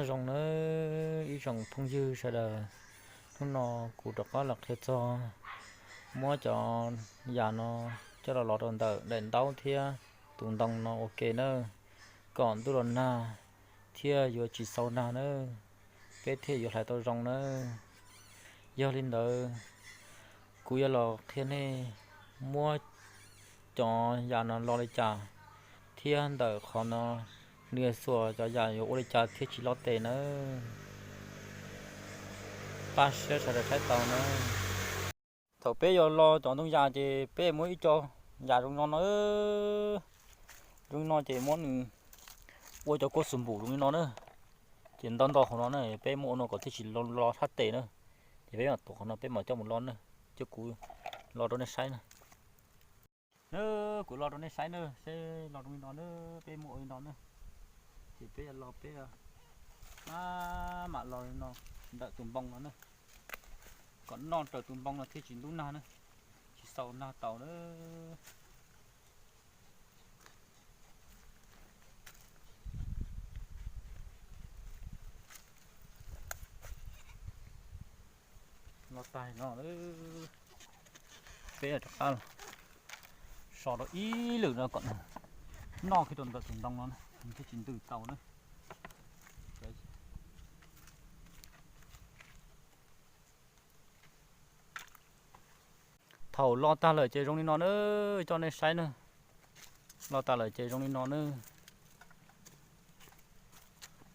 Zoo nawb ib tsoom phooj ywg sawv daws, hnub no kuv rov qab los qhia txog muab cov yam no coj los los rau ntawm daim ntaub thiab tus ntoo no ua ke nawb, kom ntuj los nag thiaj yuav tsis xau nag nawb, peb thiaj yuav hlais tau zoo nawb. Yog li ntawd, kuv yuav los qhia nej muab cov yam no lo li cas, thiab ntawm qhov no nws xuas cov yam yuav ua li cas thiaj tsis lo tes nawb. Pab siab sawv daws saib tau nawb. Thaum peb yuav lo cov ntoo yas ces peb muab ib co yam zoo no no, zoo li no ces muab nws ua cov kua xum npum zoo li no na. Ces ntau ntau qhov no na, peb muab ua no kom thiaj tsis lo thaj tes na. Ces peb mam tuav qhov no peb mam coj mus lo na. Ces kuv lo rau nej saib na. Na, kuv lo rau nej saib na, seb lo zoo li no na, peb muab ua li no na. Ces peb yuav lo peb mam mam lo li no ntawm tus npoo no na, kom noj raws tus npoo no thiaj tsis ntub nag na, tsis xaus nag tau na. Lo tag no, peb rov qab so rau ib lwm no kom noj kiag rau ntawm tus ntoo no, nws thiaj tsis ntws tau na. Thaum lo tag lawm ces zoo li no na, coj nej saib na. Lo tag lawm ces zoo li no na.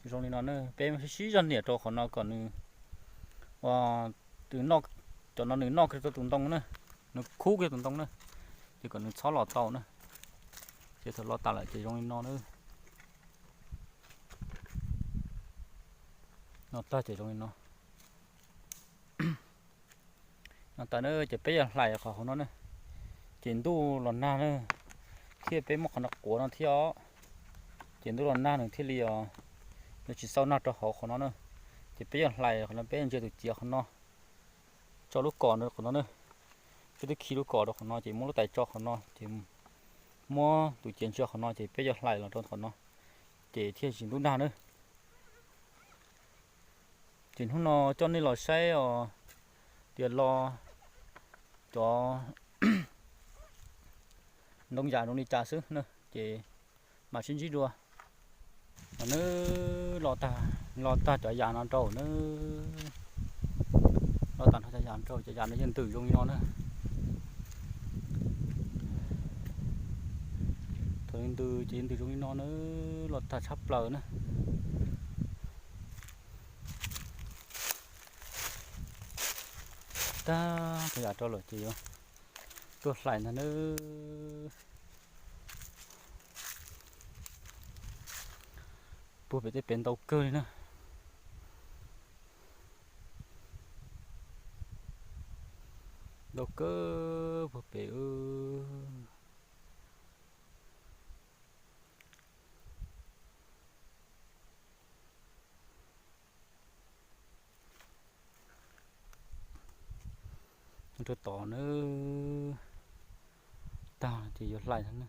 Zoo li no na, peb sib zog niam rau qhov no kom nws, ua, nws noj, cov no nws noj kiag rau tus ntoo na, nws khub kiag tus ntoo na, ces kom nws txhob los tau na. Ces thaum lo tas lawm ces zoo li no na. Lo tag ces zoo li no. No tas na, ces peb yuav hlais qhov hauv no na. Ces ntuj los nag na, thiab peb muab qhov no quav no thiab os. Ces ntuj los nag nws thiaj li os, nws tsis xau nag rau hauv qhov no na. Ces peb yuav hlais qhov no, peb ntsia tus ciav qhov no, tso lub kom rau qhov no na. Peb twb khi lub kom rau qhov no ces muab lub tais tso qhov no ces muab tus ciav ntsia qhov no ces peb yuav hlais los rau qhov no, ces thiaj tsis ntub nag na. Ces hnub no coj nej los saib os, tias lo cov ntoo yam zoo li cas xwb na, ces mam sib ntsib dua. Nawb, lo tag, lo tag cov yam no rau nawb. Lo tag nrho cov yam no rau, cov yam no yeej ntws zoo li no na. Thaum li ntws ces yeej ntws zoo li no na, lo tag tshaj plaws na. Tag cov yam rau lawm ces yuav tuaj hlais ntag nawb. Puag pem tej pem ntau kawg li na. Ntau kawg puag pem. Rau tod nawb, tag ces yuav hlais no na.